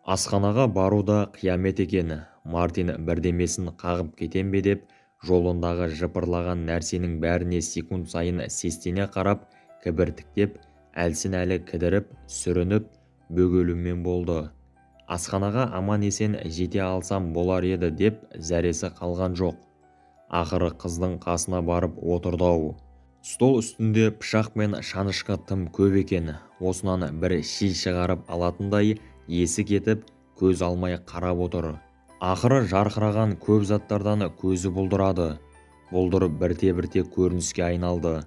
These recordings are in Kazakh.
Асханаға бару да қиямет екен. Мартин бірдемесін қағып кетем бе деп жолындағы жыпырлаған нәрсенің бәріне секунд сайын сестене қарап, кібіртіктеп, әлсін-әлі кідіріп, сүрініп, бөгелумен болды. Асханаға аман-есен жете алсам болар еді деп зәресі қалған жоқ. Ақыры қыздың қасына барып отырды-ау. Стол үстінде пышақ пен шанышқы тым көп екен. Осынан бір ши шығарып алатындай есі кетіп, көз алмай қарап отыр. Ақыры жарқыраған көп заттардан көзі бұлдырады. Бұлдыр бірте-бірте көрініске айналды.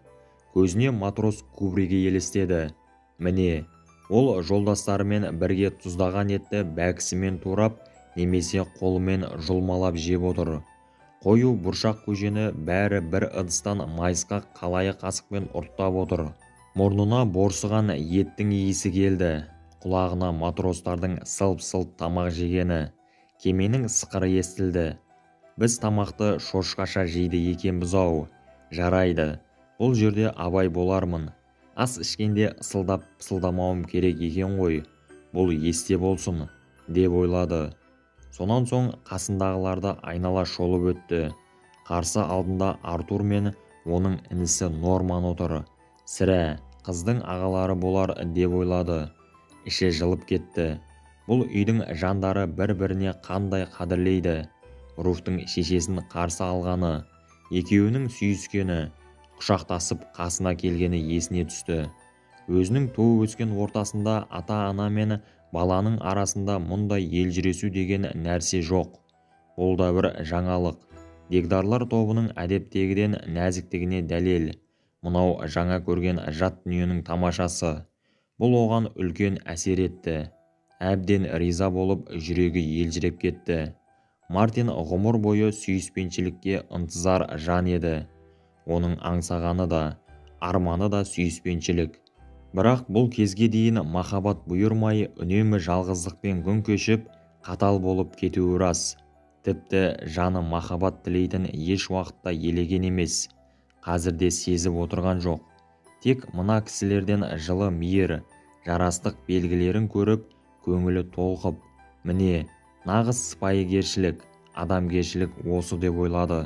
Көзіне матрос Кубриге елестеді. Міне, ол жолдастарымен бірге тұздаған етті бәкісімен турап, немесе қолымен жұлмалап жеп отыр. Қою бұршақ көжені бәрі бір ыдыстан майысқақ қалайы қасықпен ұрттап отыр. Мұрнына борсыған еттің иісі келді. Құлағына матростардың сылп-сылп тамақ жегені, кеменің сықыры естілді. Біз тамақты шошқаша жейді екенбіз-ау. Жарайды, бұл жерде абай болармын. Ас ішкенде ысылдап пысылдамауым керек екен ғой. Бұл есте болсын, деп ойлады. Сонан соң қасындағыларды айнала шолып өтті. Қарсы алдында Артур мен оның інісі Норман отыр. Сірә, қыздың ағалары болар деп ойлады. Іші жылып кетті. Бұл үйдің жандары бір-біріне қандай қадірлейді. Руфтың шешесін қарсы алғаны, екеуінің сүйіскені, құшақтасып қасына келгені есіне түсті. Өзінің туып өскен ортасында ата-ана мен баланың арасында мұндай елжіресу деген нәрсе жоқ. Бұл да бір жаңалық. Дегдарлар тобының әдептегіден нәзіктігіне дәлел. Мынау жаңа көрген жат дүниенің тамашасы. Бұл оған үлкен әсер етті. Әбден риза болып, жүрегі елжіреп кетті. Мартин ғұмыр бойы сүйіспеншілікке ынтызар жан еді. Оның аңсағаны да, арманы да сүйіспеншілік. Бірақ бұл кезге дейін махаббат бұйырмай, үнемі жалғыздықпен күн кешіп, қатал болып кетуі рас. Тіпті жаны махаббат тілейтін еш уақытта елеген емес. Қазір де сезіп отырған жоқ. Тек мына кісілерден жылы мейір, жарастық белгілерін көріп, көңілі толқып, міне, нағыз сыпайыгершілік, адамгершілік осы деп ойлады.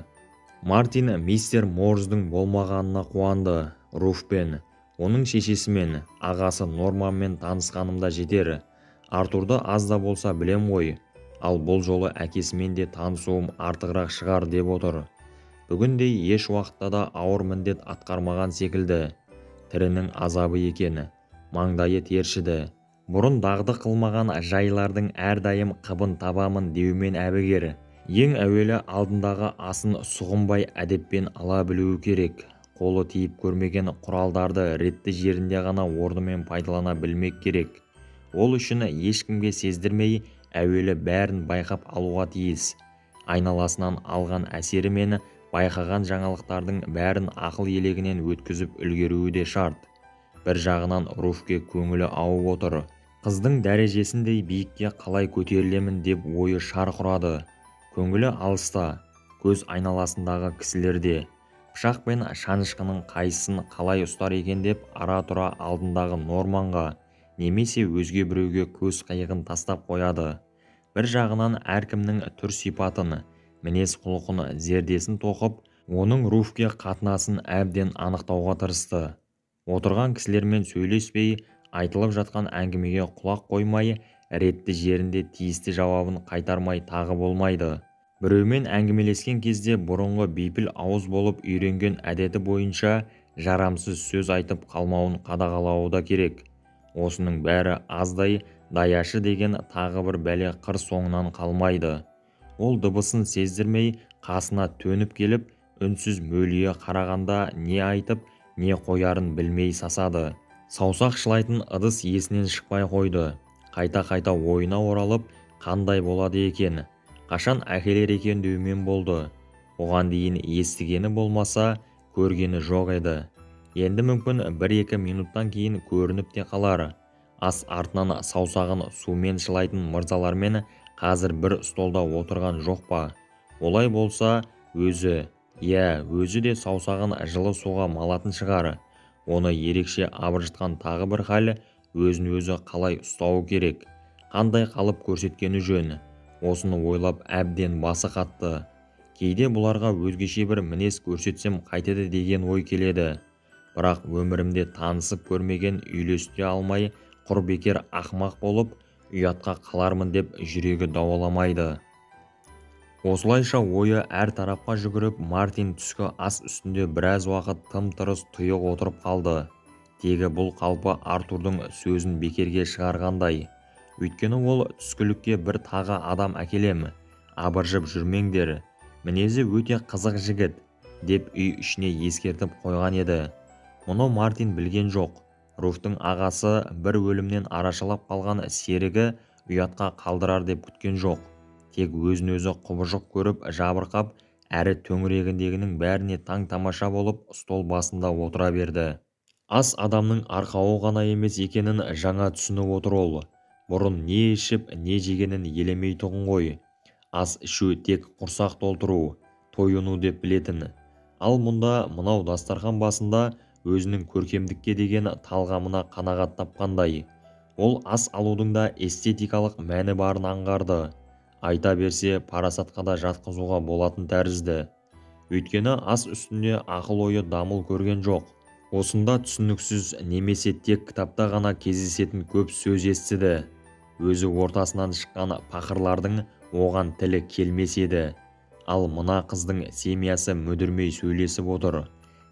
Мартин мистер Морздың болмағанына қуанды. Руфпен, оның шешесімен, ағасы Норманмен танысқанымда жетер. Артурды аз да болса білем ғой. Ал бұл жолы әкесімен де танысуым артығырақ шығар деп отыр. Бүгіндей еш уақытта да ауыр міндет атқармаған секілді. Тірінің азабы екен, маңдайы тершіді. Бұрын дағды қылмаған жайлардың әрдайым қыбын табамын деумен әбігер. Ең әуелі алдындағы асын сұғынбай әдеппен ала білуі керек. Қолы тиіп көрмеген құралдарды ретті жерінде ғана орнымен пайдалана білмек керек. Ол үшін ешкімге сездірмей әуелі бәрін байқап алуға тиіс. Айналасынан алған әсері мен байқаған жаңалықтардың бәрін ақыл елегінен өткізіп үлгеруі де шарт. Бір жағынан Руфке көңілі ауып отыр. Қыздың дәрежесіндей биікке қалай көтерілемін деп ойы шарқ ұрады. Көңілі алыста, көз айналасындағы кісілерде. Пышақ пен шанышқының қайсысын қалай ұстар екен деп ара-тұра алдындағы Норманға немесе өзге біреуге көз қиығын тастап қояды. Бір жағынан әркімнің түр сипатын, мінез құлқын, зердесін тоқып, оның Руфке қатынасын әбден анықтауға тырысты. Отырған кісілермен сөйлеспей, айтылып жатқан әңгімеге құлақ қоймай, ретті жерінде тиісті жауабын қайтармай тағы болмайды. Біреумен әңгімелескен кезде бұрынғы бейпіл ауыз болып үйренген әдеті бойынша жарамсыз сөз айтып қалмауын қадағалауы да керек. Осының бәрі аздай даяшы деген тағы бір бәле қыр соңынан қалмайды. Ол дыбысын сездірмей қасына төніп келіп, үнсіз мөлие қарағанда не айтып, не қоярын білмей сасады. Саусақ шылайтын ыдыс есінен шықпай қойды. Қайта-қайта ойына оралып, қандай болады екен, қашан әкелер екен деумен болды. Оған дейін естігені болмаса, көргені жоқ еді. Енді мүмкін 1-2 минуттан кейін көрініп те қалар. Ас артынан саусағын сумен шылайтын мырзалармен қазір бір столда отырған жоқ па? Олай болса, өзі, иә, өзі де саусағын жылы суға малатын шығар. Оны ерекше абыржытқан тағы бір хал, өзін өзі қалай ұстауы керек. Қандай қалып көрсеткені жөн. Осыны ойлап әбден басы қатты. Кейде бұларға өзгеше бір мінез көрсетсем қайтеді деген ой келеді. Бірақ өмірімде танысып көрмеген, үйлестіре алмай, құр бекер ақымақ болып, ұятқа қалармын деп жүрегі дауаламайды. Осылайша ойы әр тарапқа жүгіріп, Мартин түскі ас үстінде біраз уақыт тым-тырыс тұйық отырып қалды. Тегі бұл қалпы Артурдың сөзін бекерге шығарғандай. Өйткені ол түскілікке бір тағы адам әкелем, абыржып жүрмеңдер, мінезі өте қызық жігіт, деп үй ішіне ескертіп қойған еді. Мұны Мартин білген жоқ. Руфтың ағасы бір өлімнен арашалап қалған серігі ұятқа қалдырар деп күткен жоқ. Тек өзін-өзі құбыжық көріп жабырқап, әрі төңірегіндегінің бәріне таң-тамаша болып стол басында отыра берді. Ас адамның арқауы ғана емес екенін жаңа түсініп отыр ол. Бұрын не ішіп, не жегенін елемейтұғын ғой. Ас ішу тек құрсақ толтыру, тойыну деп білетін. Ал мұнда мынау дастархан басында өзінің көркемдікке деген талғамына қанағат тапқандай. Ол ас алудың да эстетикалық мәні барын аңғарды. Айта берсе, парасатқа да жатқызуға болатын тәрізді. Өйткені ас үстінде ақыл ойы дамыл көрген жоқ. Осында түсініксіз немесе тек кітапта ғана кездесетін көп сөз естіді. Өзі ортасынан шыққан пақырлардың оған тілі келмес еді. Ал мына қыздың семьясы мүдірмей сөйлесіп отыр.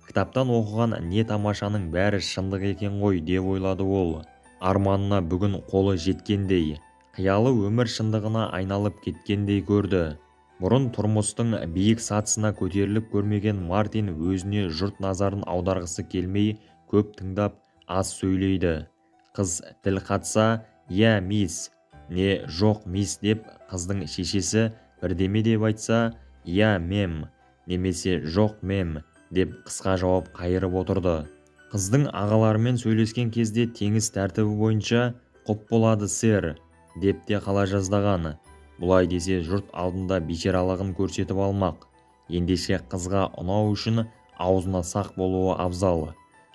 Кітаптан оқыған не тамашаның бәрі шындық екен ғой деп ойлады ол. Арманына бүгін қолы жеткендей, қиялы өмір шындығына айналып кеткендей көрді. Бұрын тұрмыстың биік сатысына көтеріліп көрмеген Мартин өзіне жұрт назарын аударғысы келмей, көп тыңдап, аз сөйлейді. Қыз тіл қатса, «Я, мисс», не «Жоқ, мисс» деп қыздың шешесі бірдеме деп айтса, «Я, мем», немесе «Жоқ, мем» деп қысқа жауап қайырып отырды. Қыздың ағаларымен сөйлескен кезде теңіз тәртібі бойынша «Құп болады, сэр» деп те қала жаздаған. Бұлай десе жұрт алдында бейшаралығын көрсетіп алмақ. Ендеше қызға ұнау үшін аузына сақ болуы абзал.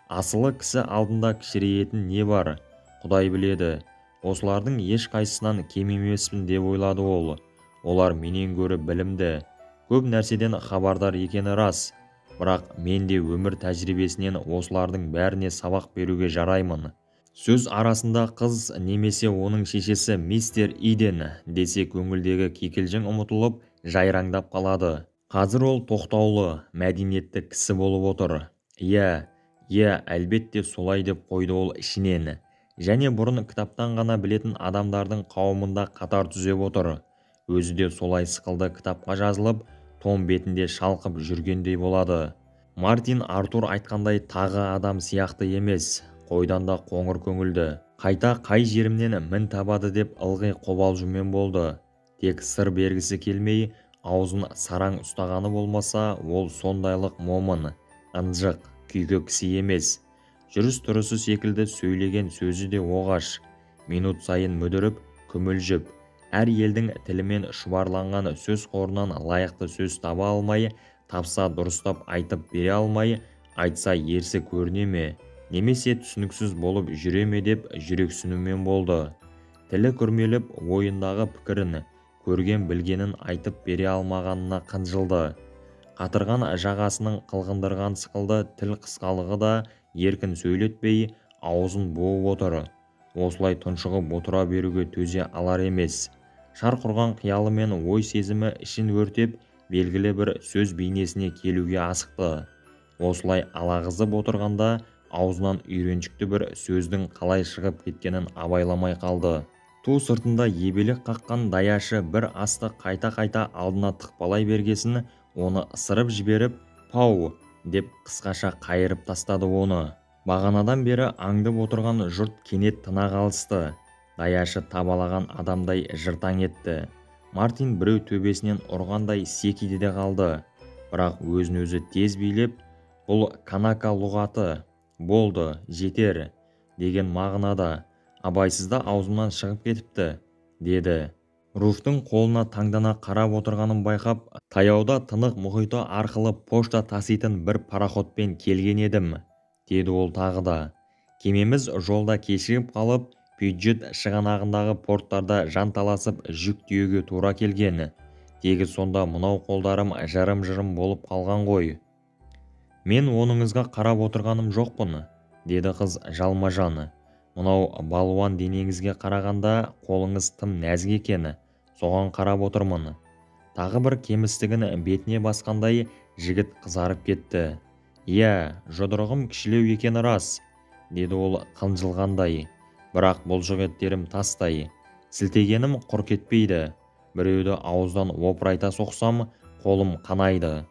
Асылы кісі алдында кішірейетін не бар? Құдай біледі. Осылардың ешқайсысынан кем емеспін деп ойлады ол. Олар менен гөрі білімді, көп нәрседен хабардар екені рас. Бірақ мен де өмір тәжірибесінен осылардың бәріне сабақ беруге жараймын. Сөз арасында қыз немесе оның шешесі мистер Иден десе көңілдегі кикілжің ұмытылып, жайраңдап қалады. Қазір ол тоқтаулы, мәдениетті кісі болып отыр. Иә, иә, әлбетте солай деп қойды ол ішінен. Және бұрын кітаптан ғана білетін адамдардың қауымында қатар түзеп отыр. Өзі де солай сықылды кітапқа жазылып, том бетінде шалқып жүргендей болады. Мартин Артур айтқандай тағы адам сияқты емес. Қойдан да қоңыр көңілді. Қайта қай жерімнен мін табады деп ылғи қобалжумен болды. Тек сыр бергісі келмей, аузын сараң ұстағаны болмаса, ол сондайлық момын, ынжық, күйкі кісі емес. Жүріс-тұрысы секілді сөйлеген сөзі де оғаш. Минут сайын мүдіріп, күмілжіп, әр елдің тілімен шұбарланған сөз қорынан лайықты сөз таба алмай, тапса дұрыстап айтып бере алмай, айтса ерсі көріне ме, немесе түсініксіз болып жүре ме деп жүрексінумен болды. Тілі күрмеліп, ойындағы пікірін, көрген білгенін айтып бере алмағанына қынжылды. Қатырған жағасының қылғындырған сықылды тіл қысқалығы да еркін сөйлетпей, аузын буып отыр. Осылай тұншығып отыра беруге төзе алар емес. Шарқ ұрған қиялы мен ой сезімі ішін өртеп, белгілі бір сөз бейнесіне келуге асықты. Осылай алағызып отырғанда аузынан үйреншікті бір сөздің қалай шығып кеткенін абайламай қалды. Ту сыртында ебелек қаққан даяшы бір асты қайта-қайта алдына тықпалай бергесін, оны ысырып жіберіп, «Пау!» деп қысқаша қайырып тастады оны. Бағанадан бері аңдып отырған жұрт кенет тына қалысты. Даяшы табалаған адамдай жыртаң етті. Мартин біреу төбесінен ұрғандай секиді де қалды. Бірақ өзін-өзі тез билеп, «Бұл канака лұғаты, болды, жетер» деген мағынада, абайсызда аузымнан шығып кетіпті, деді. Руфтың қолына таңдана қарап отырғанын байқап, таяуда тынық мұхиты арқылы пошта таситын бір пароходпен келген едім, деді ол тағы да. Кемеміз жолда кешігіп қалып, Пюджет шығанағындағы порттарда жанталасып жүк тиеуге тура келген. Тегі сонда мынау қолдарым жырым-жырым болып қалған ғой. Мен оныңызға қарап отырғаным жоқпын, деді қыз жалма-жан. Мынау балуан денеңізге қарағанда қолыңыз тым нәзік екен, соған қарап отырмын. Тағы бір кемістігін бетіне басқандай жігіт қызарып кетті. Иә, жұдырығым кішілеу екені рас, деді ол қынжылғандай. Бірақ бұлшық еттерім тастай. Сілтегенім құр кетпейді. Біреуді ауыздан опырайта соқсам, қолым қанайды.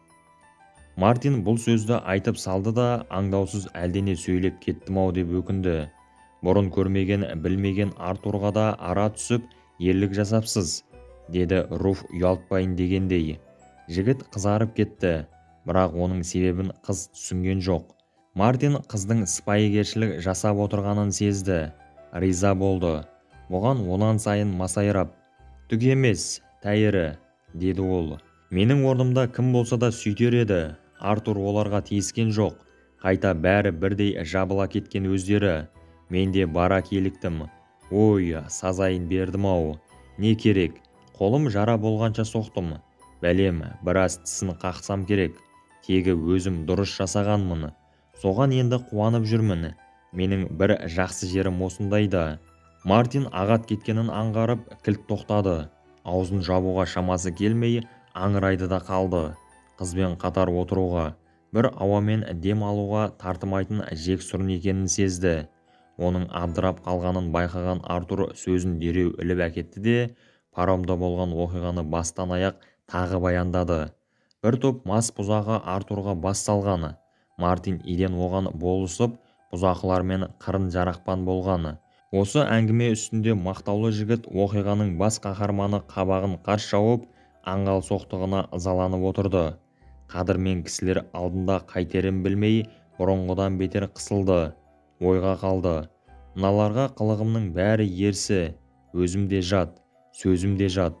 Мартин бұл сөзді айтып салды да, аңдаусыз әлдене сөйлеп кеттім-ау деп өкінді. Бұрын көрмеген, білмеген Артурға да ара түсіп, ерлік жасапсыз, деді Руф ұялтпайын дегендей. Жігіт қызарып кетті, бірақ оның себебін қыз түсінген жоқ. Мартин қыздың сыпайыгершілік жасап отырғанын сезді, риза болды. Бұған онан сайын масайрап, «Түк емес, тәйірі», деді ол. «Менің орнымда кім болса да сөйтер еді. Артур оларға тиіскен жоқ. Қайта бәрі бірдей жабыла кеткен өздері. Мен де бара келіктім. Ой, сазайын бердім-ау. Не керек, қолым жара болғанша соқтым. Бәлем, біраз тісін қақсам керек. Тегі өзім дұрыс жасағанмын. Соған енді қуанып жүрмін. Менің бір жақсы жерім осындай да». Мартин ағат кеткенін аңғарып, кілт тоқтады. Аузын жабуға шамасы келмей, аңырайды да қалды. Қызбен қатар отыруға, бір ауамен дем алуға тартымайтын жексұрын екенін сезді. Оның абдырап қалғанын байқаған Артур сөзін дереу іліп әкетті де, паромда болған оқиғаны бастан аяқ тағы баяндады. Бір топ мас бұзақы Артурға бас салғаны, Мартин Иден оған болысып, бұзақылармен қырын жарақпан болғаны. Осы әңгіме үстінде мақтаулы жігіт оқиғаның бас қаһарманы қабағын қарс жауып, аңғал соқтығына ызаланып отырды. Қадырмен кісілер алдында қайтерін білмей, бұрынғыдан бетер қысылды, ойға қалды. Мыналарға қылығымның бәрі ерсі, өзім де жат, сөзім де жат.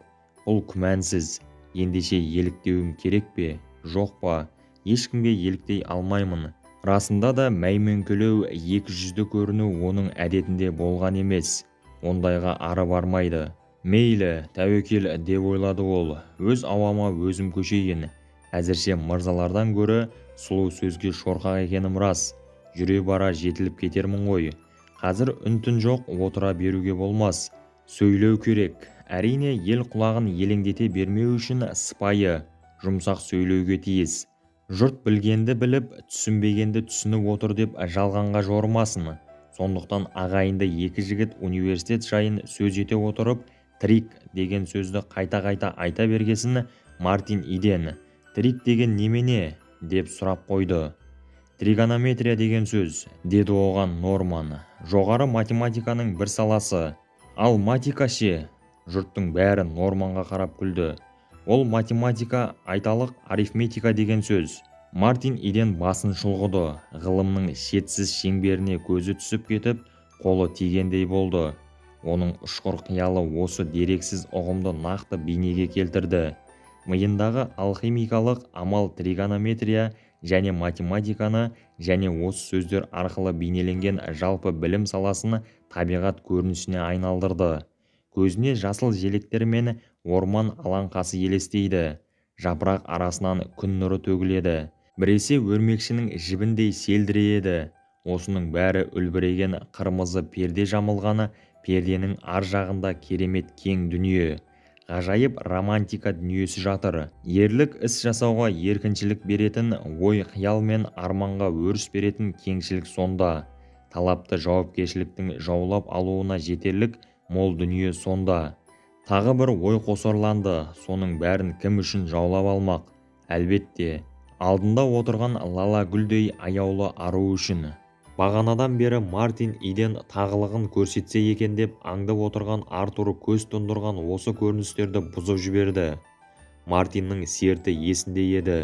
Бұл күмәнсіз. Ендеше еліктеуім керек пе, жоқ па? Ешкімге еліктей алмаймын. Расында да мәймөңкелеу, екі жүзді көріну оның әдетінде болған емес. Ондайға ары бармайды. Мейлі, тәуекел деп ойлады ол. Өз ауама өзім көшейін. Әзірше мырзалардан гөрі сұлу сөзге шорқақ екенім рас. Жүре бара жетіліп кетермін ғой. Қазір үн-түн жоқ, отыра беруге болмас. Сөйлеу керек. Әрине, ел құлағын елеңдете бермеу үшін сыпайы, жұмсақ сөйлеуге тиіс. Жұрт білгенді біліп, түсінбегенді түсініп отыр деп жалғанға жорымасын. Сондықтан ағайынды екі жігіт университет жайын сөз ете отырып, трик деген сөзді қайта-қайта айта бергесін Мартин Иден, «Трик деген немене?» деп сұрап қойды. «Тригонометрия деген сөз», деді оған Норман. «Жоғары математиканың бір саласы». «Ал матика ше?» Жұрттың бәрі Норманға қарап күлді. Ол математика, айталық арифметика деген сөз. Мартин Иден басын шұлғыды. Ғылымның шетсіз шеңберіне көзі түсіп кетіп, қолы тигендей болды. Оның ұшқыр қиялы осы дерексіз ұғымды нақты бейнеге келтірді. Миындағы алхимикалық амал тригонометрия және математиканы және осы сөздер арқылы бейнеленген жалпы білім саласын табиғат көрінісіне айналдырды. Көзіне жасыл желектер мен орман алаңқасы елестейді. Жапырақ арасынан күн нұры төгіледі. Біресе өрмекшінің жібіндей селдірейді. Осының бәрі үлбіреген қырмызы перде жамылғаны, перденің ар жағында керемет кең дүние, ғажайып романтика дүниесі жатыр. Ерлік іс жасауға еркіншілік беретін, ой қиял мен арманға өріс беретін кеңшілік сонда. Талапты жауапкершіліктің жаулап алуына жетерлік мол дүние сонда. Тағы бір ой қосарланды, соның бәрін кім үшін жаулап алмақ? Әлбетте, алдында отырған лала гүлдей аяулы ару үшін. Бағанадан бері Мартин Иден тағылығын көрсетсе екен деп аңдып отырған Артур көз тұндырған осы көріністерді бұзып жіберді. Мартиннің серті есінде еді.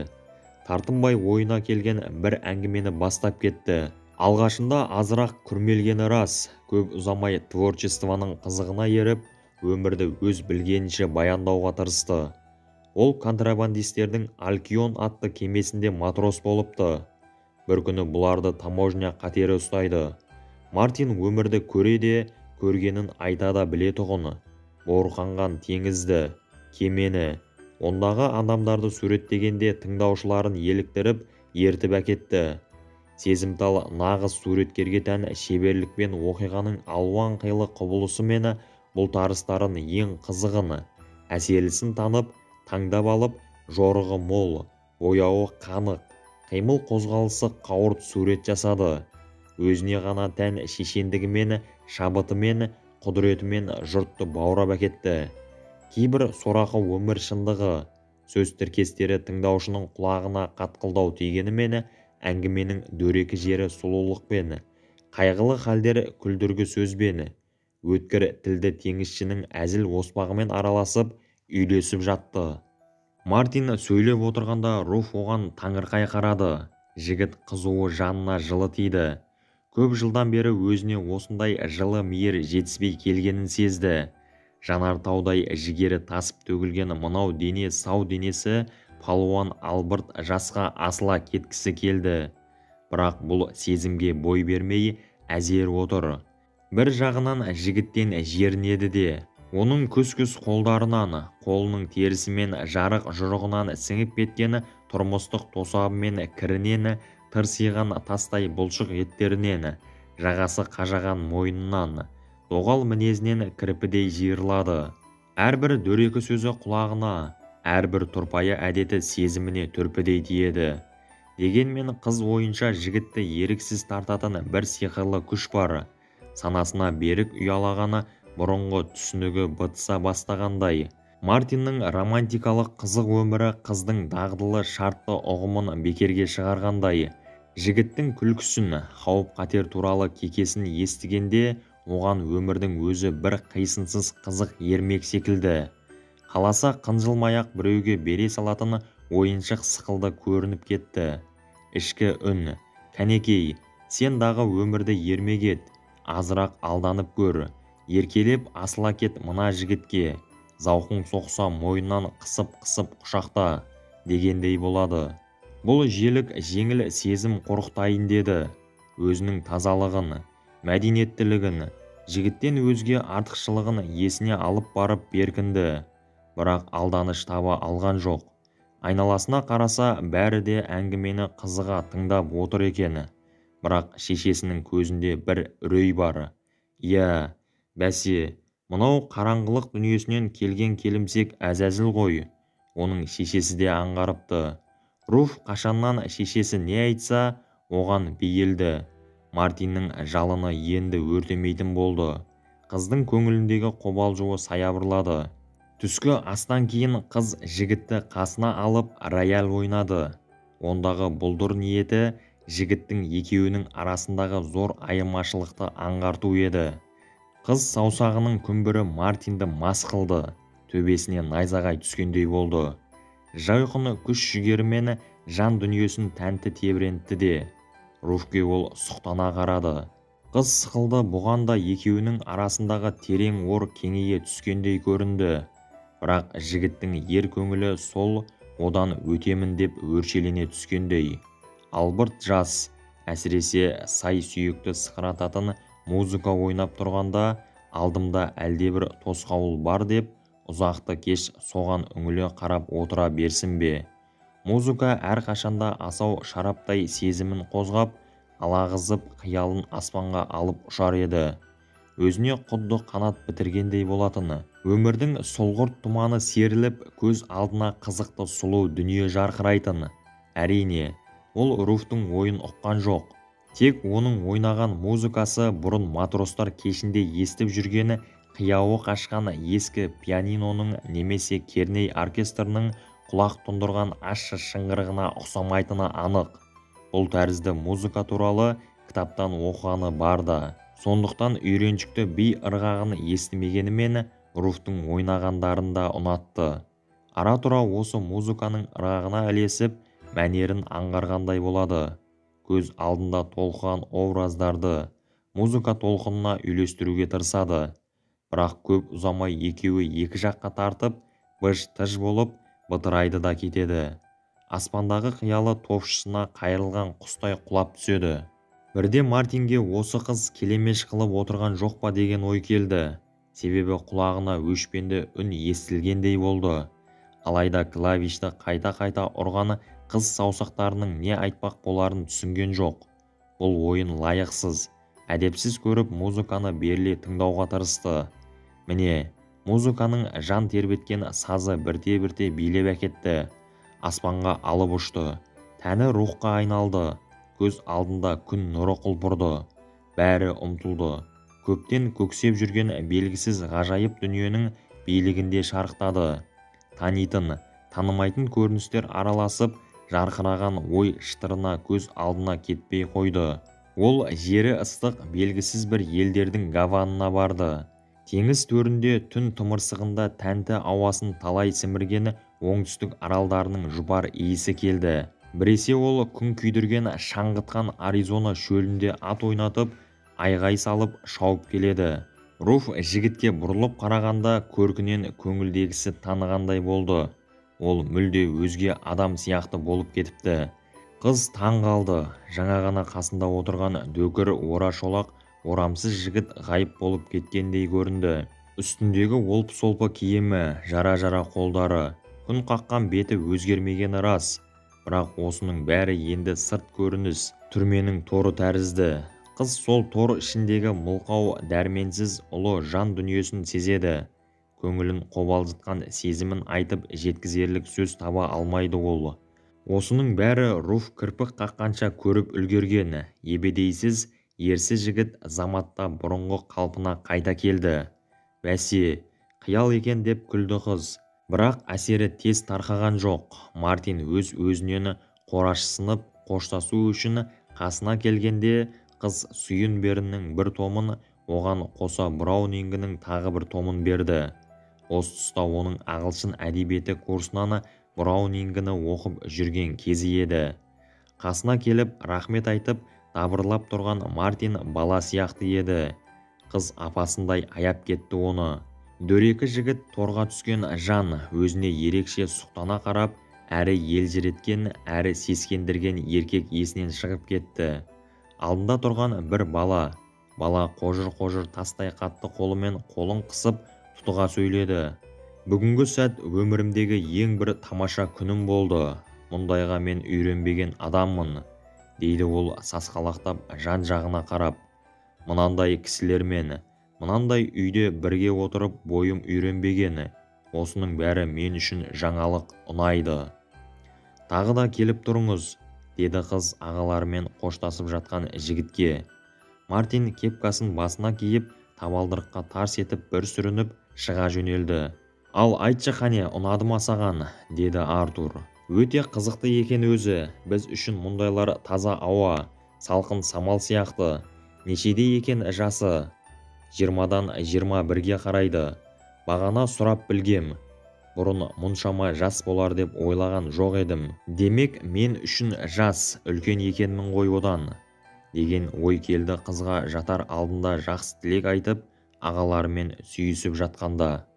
Тартынбай ойына келген бір әңгімені бастап кетті. Алғашында азырақ күрмелгені рас, көп ұзамай творчествоның қызығына еріп, өмірді өз білгенінше баяндауға тырысты. Ол контрабандистердің Алкион атты кемесінде матрос болыпты. Бір күні бұларды таможня қатері ұстайды. Мартин өмірді көре де, Көргенін айта да білетұғын. Буырқанған теңізді, кемені, ондағы адамдарды суреттегенде тыңдаушыларын еліктіріп, ертіп әкетті. Сезімтал нағыз суреткерге тән шеберлікпен оқиғаның алуан қилы құбылысы мен бұлтарыстарын ең қызығын, әсерлісін танып, таңдап алып, жорығы мол, бояуы қанық, қимыл қозғалысы қауырт сурет жасады. Өзіне ғана тән шешендігімен, шабытымен, құдіретімен жұртты баурап әкетті. Кейбір сорақы өмір шындығы, сөз тіркестері тыңдаушының құлағына қатқылдау тигенімен, әңгіменің дөрекі жері сұлулықпен, қайғылы халдер күлдіргі сөзбен, өткір тілді теңізшінің әзіл оспағымен араласып, үйлесіп жатты. Мартин сөйлеп отырғанда Руф оған таңырқай қарады. Жігіт қызуы жанына жылы тиді. Көп жылдан бері өзіне осындай жылы мейір жетіспей келгенін сезді. Жанартаудай жігері тасып төгілген мынау дене сау денесі палуан албырт жасқа асыла кеткісі келді. Бірақ бұл сезімге бой бермей әзер отыр. Бір жағынан жігіттен жерінеді де, оның күс-күс қолдарынан, қолының терісімен жарық жұрығынан сіңіп кеткен тұрмыстық тосабымен кірінен, тырсиған тастай бұлшық еттерінен, жағасы қажаған мойнынан, доғал мінезінен кірпідей жиырылады. Әрбір дөрекі сөзі құлағына, әрбір тұрпайы әдеті сезіміне түрпідей тиеді. Дегенмен қыз ойынша жігітті еріксіз тартатын бір сиқырлы күш бар. Санасына берік ұялағаны бұрынғы түсінігі бытыса бастағандай. Мартиннің романтикалық қызық өмірі қыздың дағдылы шартты ұғымын бекерге шығарғандай. Жігіттің күлкісін, қауіп-қатер туралы кекесін естігенде оған өмірдің өзі бір қисынсыз қызық ермек секілді. Қаласа қынжылмай-ақ біреуге бере салатын ойыншық сықылды көрініп кетті. Ішкі үн, кәнекей, сен дағы өмірді ермек ет, азырақ алданып көр, еркелеп асыла кет мына жігітке, зауқың соқса мойнынан қысып-қысып құшақта, дегендей болады. Бұл желік жеңіл сезім қорқытайын деді. Өзінің тазалығын, мәдениеттілігін, жігіттен өзге артықшылығын есіне алып барып беркінді. Бірақ алданыш таба алған жоқ. Айналасына қараса, бәрі де әңгімені қызыға тыңдап отыр екен. Бірақ шешесінің көзінде бір үрей бар. Иә, бәсе, мынау қараңғылық дүниесінен келген келімсек әзәзіл ғой. Оның шешесі де аңғарыпты. Руф қашаннан шешесі не айтса, оған бейілді. Мартиннің жалыны енді өртемейтін болды. Қыздың көңіліндегі қобалжуы саябырлады. Түскі астан кейін қыз жігітті қасына алып рояль ойнады. Ондағы бұлдыр ниеті жігіттің екеуінің арасындағы зор айырмашылықты аңғарту еді. Қыз саусағының күмбірі Мартинді мас қылды. Төбесіне найзағай түскендей болды. Жайқыны күш жігерімен жан дүниесін тәнті тебірентті де. Руфке ол сұқтана қарады. Қыз сықылды бұған да екеуінің арасындағы терең ор кеңейе түскендей көрінді. Бірақ жігіттің ер көңілі сол одан өтемін деп өршелене түскендей. Албырт жас, әсіресе сай сүйекті сықырататын музыка ойнап тұрғанда алдымда әлдебір тосқауыл бар деп ұзақты кеш соған үңіле қарап отыра берсін бе. Музыка әрқашанда асау шараптай сезімін қозғап, алағызып қиялын аспанға алып ұшар еді. Өзіне құдды қанат бітіргендей болатыны. Өмірдің сұлғырт тұманы серіліп, көз алдына қызықты сұлу дүние жарқырайтын. Әрине, ол Руфтың ойын ұққан жоқ. Тек оның ойнаған музыкасы бұрын матростар кешінде естіп жүргені қияуы қашқан ескі пианиноның немесе керней оркестрінің құлақ тұндырған ащы шыңғырығына ұқсамайтыны анық. Бұл тәрізді музыка туралы кітаптан оқығаны бар да. Сондықтан үйреншікті би ырғағын естімегенімен Руфтың ойнағандарын да ұнатты. Ара-тұра осы музыканың ырғағына ілесіп, мәнерін аңғарғандай болады. Көз алдында толқыған образдарды музыка толқынына үйлестіруге тырысады. Бірақ көп ұзамай екеуі екі жаққа тартып, быж-тыж болып бытырайды да кетеді. Аспандағы қиялы топшысына қайырылған құстай құлап түседі. Бірде Мартинге осы қыз келемеж қылып отырған жоқ па деген ой келді. Себебі құлағына өшпенді үн естілгендей болды. Алайда клавишті қайта-қайта ұрғаны қыз саусақтарының не айтпақ боларын түсінген жоқ. Бұл ойын лайықсыз, әдепсіз көріп музыканы беріле тыңдауға тырысты. Міне, музыканың жан тербеткен сазы бірте-бірте билеп әкетті. Аспанға алып ұшты. Тәні рухқа айналды. Көз алдында күн нұры құлпырды. Бәрі ұмтылды. Көптен көксеп жүрген белгісіз ғажайып дүниенің билігінде шарықтады. Танитын, танымайтын көріністер араласып, жарқыраған ой шытырына көз алдына кетпей қойды. Ол жері ыстық белгісіз бір елдердің Гаванына барды. Теңіз төрінде түн тымырсығында тәнті ауасын талай сімірген оңтүстік аралдарының жұпар иісі келді. Біресе ол күн күйдірген шаңғытқан Аризона шөлінде ат ойнатып, айғай салып шауып келеді. Руф жігітке бұрылып қарағанда көркінен көңілдегісі танығандай болды. Ол мүлде өзге адам сияқты болып кетіпті. Қыз таң қалды. Жаңа ғана қасында отырған дөкір ора шолақ орамсыз жігіт ғайып болып кеткендей көрінді. Үстіндегі олпы-солпы киімі, жара-жара қолдары, күн қаққан беті өзгермегені рас. Бірақ осының бәрі енді сырт көрініс, түрменің торы тәрізді. Қыз сол тор ішіндегі мылқау, дәрменсіз ұлы жан дүниесін сезеді. Көңілін қобалжытқан сезімін айтып жеткізерлік сөз таба алмайды ол. Осының бәрі Руф кірпік қаққанша көріп үлгерген. Ебедейсіз, ерсі жігіт заматта бұрынғы қалпына қайта келді. Бәсе, қиял екен деп күлді қыз. Бірақ әсері тез тарқаған жоқ. Мартин өз-өзінен қорашсынып қоштасу үшін қасына келгенде қыз Суинберннің бір томын, оған қоса Браунингінің тағы бір томын берді. Осы тұста оның ағылшын әдебиеті курсынан Браунингіні оқып жүрген кезі еді. Қасына келіп, рахмет айтып, дабырлап тұрған Мартин бала сияқты еді. Қыз апасындай аяп кетті оны. Дөрекі жігіт торға түскен жан өзіне ерекше сұқтана қарап, әрі елжіреткен, әрі сескендірген еркек есінен шығып кетті. Алдында тұрған бір бала. Бала қожыр-қожыр тастай қатты қолымен қолын қысып, тұтыға сөйледі. Бүгінгі сәт өмірімдегі ең бір тамаша күнім болды. Мұндайға мен үйренбеген адаммын, дейді ол сасқалақтап жан-жағына қарап. Мынандай кісілермен, мынандай үйде бірге отырып бойым үйренбеген. Осының бәрі мен үшін жаңалық, ұнайды. Тағы да келіп тұрыңыз, деді қыз ағаларымен қоштасып жатқан жігітке. Мартин кепкасын басына киіп, табалдырыққа тарс етіп бір сүрініп шыға жөнелді. Ал айтшы қане, ұнады ма саған, деді Артур. Өте қызықты екен өзі. Біз үшін мұндайлар таза ауа, салқын самал сияқты. Нешеде екен жасы? 20-дан 21-ге қарайды. Бағана сұрап білгем. Бұрын мұншама жас болар деп ойлаған жоқ едім. Демек, мен үшін жас, үлкен екенмін ғой одан, деген ой келді қызға жатар алдында жақсы тілек айтып, ағаларымен сүйісіп жатқанда.